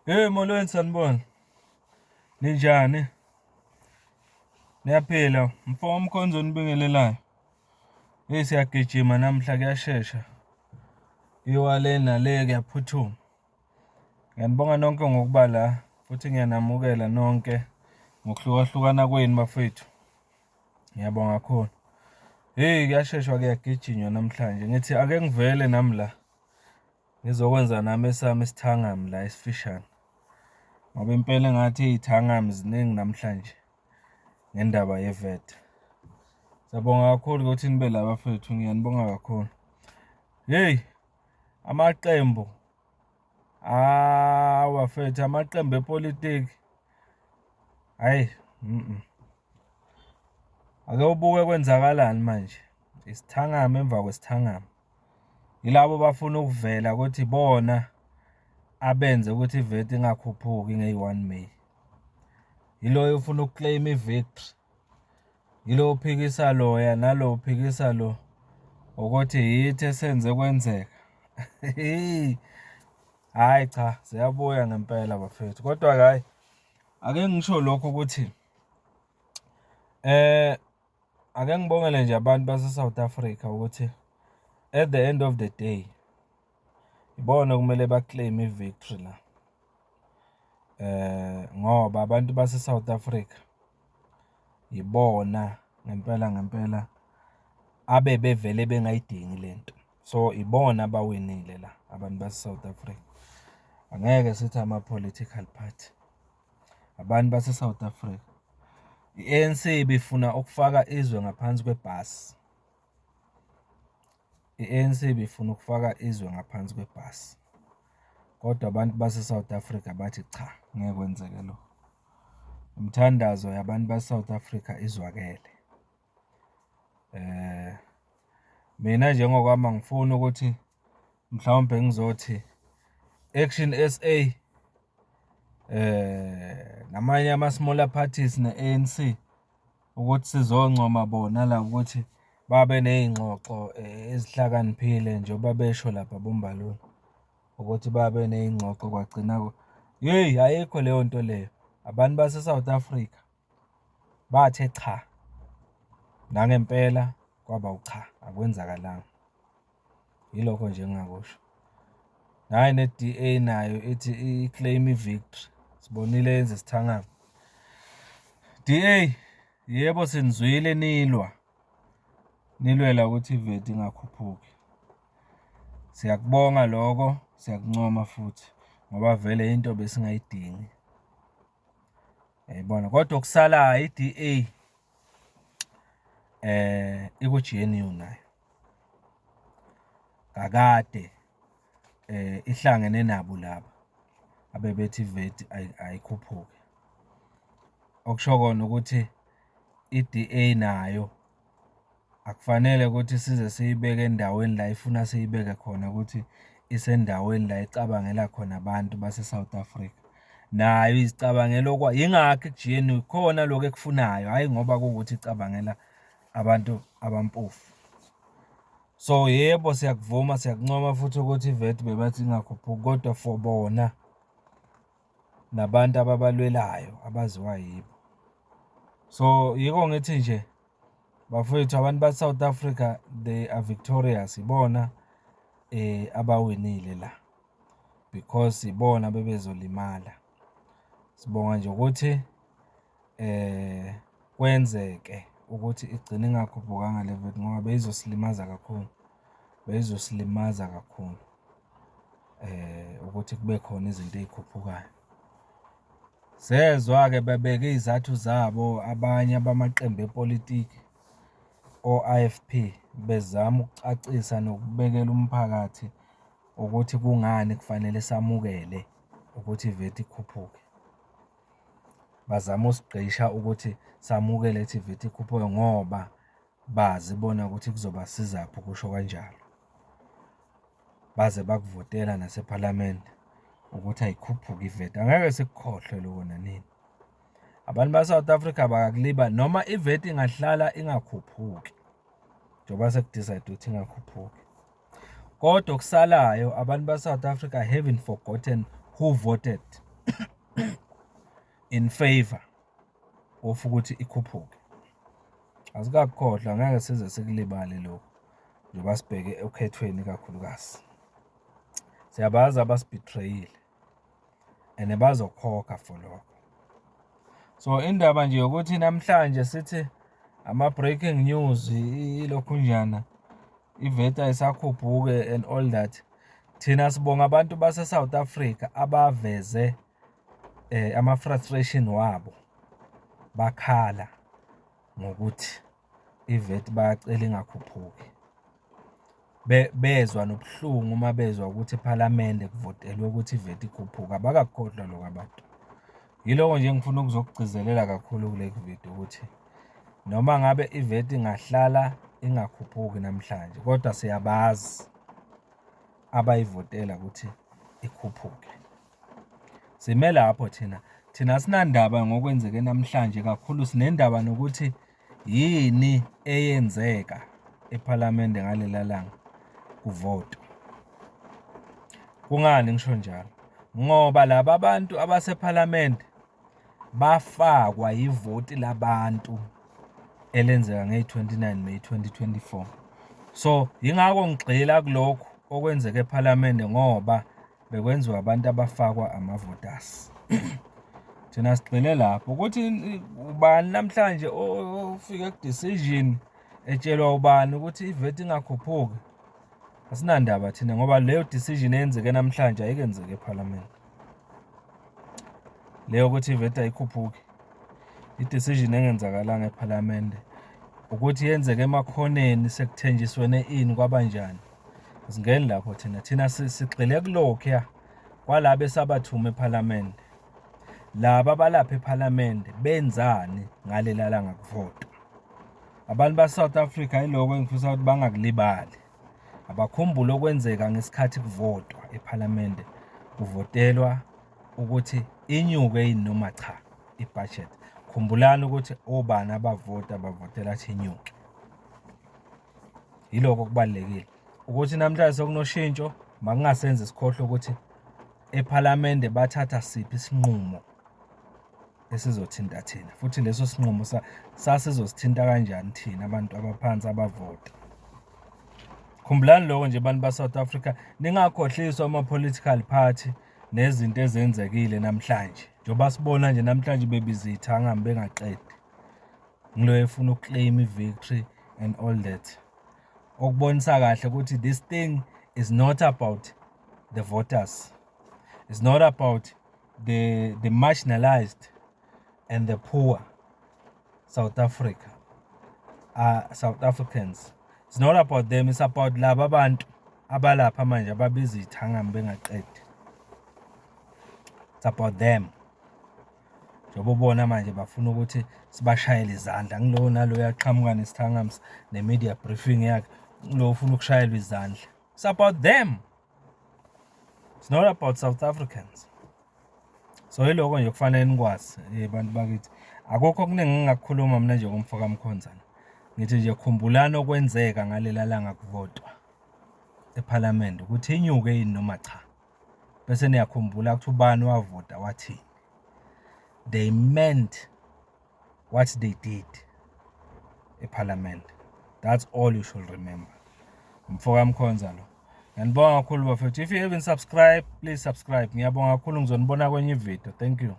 Hey, molweni, sanibona. Ninjani? Niyaphila? Mfo womkhonzo onibingelelayo. Hey, siyagijima namhla, kuyashesha. Iwa le nale, kuyaphuthuma. Ngiyanibonga nonke ngokuba la futhi ngiyanamukela nonke ngokuhlukahlukana kwenu, bafethu. Ngiyabonga kakhulu. Hey, kuyasheshwa, kuyagijinywa namhlanje. Ngithi ake ngivele nami la ngizokwenza nami esami isithangami la esifishane. Ngoba impela engathi iy'thangami ziningi namhlanje ngendaba ye-VAT. Siyabonga kakhulu ukuthi nibe la, bafethu, ngiyanibonga kakhulu. Hey, amaqembu, hawu bafethu, amaqembu epolitiki, hhayi, Ake ubuke kwenzakalani manje, isithangami emva kwesithangami. Yilabo bafuna ukuvela ukuthi bona abenze ukuthi i-VAT ingakhuphuki ngeyi-1 May. Yiloyo ufuna uku-claim i-victory. Yilo uphikisa loya, nalo uphikisa lo, ukuthi yithi esenze kwenzeka. Hhayi cha, ziyabuya ngempela, bafethu. Kodwa-ke hhayi, ake ngisho lokhu ukuthi ake ngibongele nje abantu base-South Africa ukuthi at the end of the day ibona okumele ba-claim i-victory la. Ngoba abantu base-South Africa ibona ngempela ngempela abebevele bengayidingi lento. So ibona abawinile la, abantu base-South Africa. Angeke sithi ama-political party, abantu base-South Africa. I-ANC ibifuna ukufaka izwe ngaphansi kwebhasi. I-ANC ibifuna ukufaka izwe ngaphansi kwebhasi. Kodwa abantu base-South Africa bathi cha, ngeke kwenzeke lokho. Imithandazo yabantu base-South Africa izwakele. Mina nje ngokwami angifuni ukuthi mhlawumbe ngizothi Action SA namanye ama-smaller parties ne-ANC ukuthi sizoncoma bona la ukuthi babe ney'ngxoxo ezihlakaniphile njengoba besho lapha boMbalula ukuthi babe ney'ngxoxo kwagcina. Yeyi, ayikho leyo nto leyo. Abantu base-South Africa bathe cha, nangempela kwaba ucha, akwenzakalanga. Yilokho nje engingakusho. Hhayi, ne-D_A nayo ithi i-claim i-victory, sibonile yenza isithangami. D_A, yebo, sinizwile nilwa, nilwela ukuthi i-VAT ingakhuphuki. Siyakubonga lokho, siyakuncoma futhi ngoba vele into besingayidingi. Yayibona, kodwa okusalayo, i-D_A iku-G_N_U nayo. Kakade ihlangene nabo laba abebethi i-VAT ayikhuphuke. Okusho kona ukuthi i-D_A nayo akufanele ukuthi size siyibeke endaweni la ifuna siyibeke khona, ukuthi isendaweni la icabangela khona abantu base-South Africa. Nayo izicabangela, yingakho iku-G_N_U khona lokhu ekufunayo, hhayi ngoba kuwukuthi icabangela abantu abampofu. So yebo, siyakuvuma, siyakuncoma futhi ukuthi i-VAT bebathi ingakhuphuki, kodwa for bona nabantu ababalwelayo abaziwa yibo. So yiko ngithi nje, bafowethu, abantu ba-South Africa, they are victorious, ibona abawinile la because ibona bebezolimala. Sibonga nje ukuthi kwenzeke ukuthi igcine ingakhuphukanga le VAT ngoba beyizosilimaza kakhulu, beyizosilimaza kakhulu ukuthi kube khona izinto ey'khuphukayo. Sezwa-ke bebeke iy'zathu zabo abanye abamaqembu epolitiki o-I_F_P bezama ukucacisa nokubekela umphakathi ukuthi kungani kufanele samukele ukuthi i-VAT ikhuphuke. Bazama usigqisha ukuthi samukele ukuthi i-VAT ikhuphuke ngoba bazi bona ukuthi kuzobasizaphi ukusho kanjalo. Baze bakuvotela nasephalamende ukuthi ayikhuphuke i-VAT. Angeke sikukhohlwe lokho nanini. Abantu ba-South Africa bakakulibali noma i-VAT ingahlala ingakhuphuki, njengoba seku-decide ukuthi ingakhuphuki. Kodwa okusalayo, abantu ba-South Africa haven't forgotten who voted. in favour of ukuthi ikhuphuke. Asikakukhohlwa, ngeke size sikulibale lokhu, njengoba sibheke okhethweni ikakhulukazi. Siyabazi abasi-betray-ile and bazokhokha for lokho. So, indaba nje yokuthi namhlanje sithi ama-breaking news, ilokhunjana, i-VAT ayisakhuphuke and all that. Thina sibonga abantu base-South Africa abaveze ama-frustration wabo, bakhala ngokuthi i-VAT bayacela ingakhuphuki. Bezwa nobuhlungu uma bezwa ukuthi ephalamende kuvotelwe ukuthi i-VAT ikhuphuke, abakakukhohlwa lokho abantu. Yiloko nje engifuna ukuzokugcizelela kakhulu kule vidiyo ukuthi noma ngabe i-VAT ingahlala ingakhuphuki namhlanje, kodwa siyabazi abayivotela ukuthi ikhuphuke. Sime lapho thina, thina asinandaba ngokwenzeke namhlanje kakhulu, sinendaba nokuthi yini eyenzeka ephalamende ngalela langa kuvotwa. Kungani ngisho njalo? Ngoba laba bantu abasephalamende bafakwa yivoti labantu elenzeka ngeyi-29 May 2024. So, yingakho ngigxila kulokhu okwenzeka ephalamende, ngoba bekwenziwa abantu abafakwa ama-voters. Thina sigxile lapho ukuthi ubani namhlanje ofike ku-decision, etshelwa ubani ukuthi i-VAT ingakhuphuki, asinandaba thina, ngoba leyo decision eyenzeke namhlanje ayikenzeki ephalamende. Leyo ukuthi i-VAT ayikhuphuki, i-decision engenzakalanga ephalamende. Ukuthi yenzeke emakhoneni, sekuthenjiswene ini, kwabanjani, asingeni lapho thina. Thina sigxile kulokhuya kwalaba esabathuma ephalamende. Laba abalapha ephalamende benzani ngalela langa kuvotwa? Abantu ba-South Africa, yiloko engifisa ukuthi bangakulibali. Abakhumbule okwenzeka ngesikhathi kuvotwa ephalamende, kuvotelwa ukuthi inyuke yini noma cha i-budget. Khumbulani ukuthi obani abavota, bavotela ukuthi inyuke. Yiloko okubalulekile. Ukuthi namhlanje sekunoshintsho, makungasenzi sikhohlwe ukuthi ephalamende bathatha siphi isinqumo esizothinta thina, futhi leso sinqumo sasizosithinta kanjani thina abantu abaphansi abavota. Khumbulani lokho nje, bantu ba-South Africa, ningakhohliswa ama-political party nezinto ezenzekile namhlanje. Njengoba sibona nje namhlanje bebiza iy'thangami bengaqedi, ngiloyo efuna uku-claim i-victory and all that. Okubonisa kahle ukuthi this thing is not about the voters. It's not about the marginalized and the poor South Africa, South Africans. It's not about them, it's about laba bantu abalapha manje ababiza iy'thangami bengaqedi. It's about them. Njengoba ubona manje bafuna ukuthi sibashayele izandla, ngilowo naloyo uyaqhamuka nesithangami ne-media briefing yakhe, lo ufuna ukushayelwa izandla. It's about them. It's not about South Africans. So yiloko nje kufanele nikwazi, bantu bakithi. Akukho okuningi engingakukhuluma mina nje ngomfo kaMkhonzana. Ngithi nje khumbulani okwenzeka ngalela langa kuvotwa ephalamende ukuthi inyuke yini noma cha. Bese niyakhumbula ukuthi ubani wavota wathini. They meant what they did ephalamende. That's all you should remember. Umfo kaMkhonza lo. Ngiyanibonga kakhulu, bafethu. If you haven't subscribed, please subscribe. Ngiyabonga kakhulu, ngizonibona kwenye ivideo. Thank you.